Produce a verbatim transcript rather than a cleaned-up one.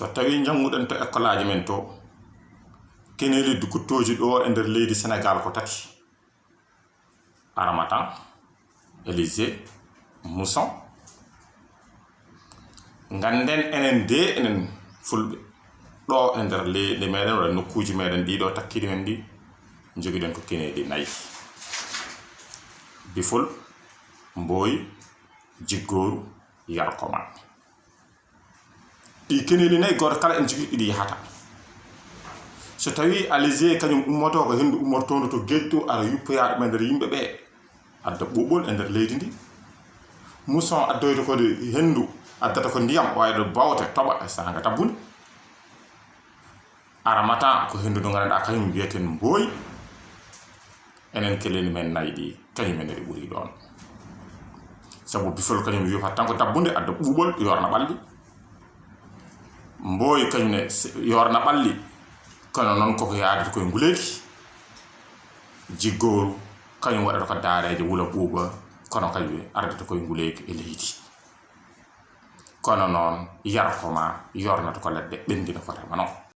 So tawii njannguɗen to ekkolaaji men to, keneeli dukuttooji ɗo e nder leydi Senegaal ko tati. Aramatan, Élysée, Mousson. Ngannden enen de, enen Fulɓe, ɗo e nder leydi meɗen, walla nokkuuji meɗen ɗiɗo takkiiɗi men ɗi, njogiɗen ko keneeli nayi. Bifol, Mbooyi, Jiggooru, Yarkoma. Ɗi keneeli nayi, gooto kala en jogii ɗiɗi yahata. So tawii Élysée kañum ummoto ko henndu ummortoondu to geej to, ara yuppoyaa ɗum e nder yimɓe ɓe, adda ɓuuɓol e nder leydi ndi. Mousson addoyta ko henndu addata ko ndiyam, wayde bawte, toɓa e saanga tabbunde. Aramatan ko henndu ndu nganndanɗaa kañum mbiyeten Mbooyi. Enen keneeli men nayi ɗi, kañum en ɗi ɓuri ɗoon. Sabu bifol kañum yuppat tan ko tabbunde, adda ɓuuɓol, yoorna ɓalli. Mbooyi kañum ne s-, yoorna ɓalli, kono noon koko yaadata koye nguleeki. Jiggooru kañum waɗata ko daareeje wula ɓuuɓa, kono kañum ardata koye nguleeki e leydi. Kono noon Yarkoma yoornata ko ladde, ɓenndina ko rema noon.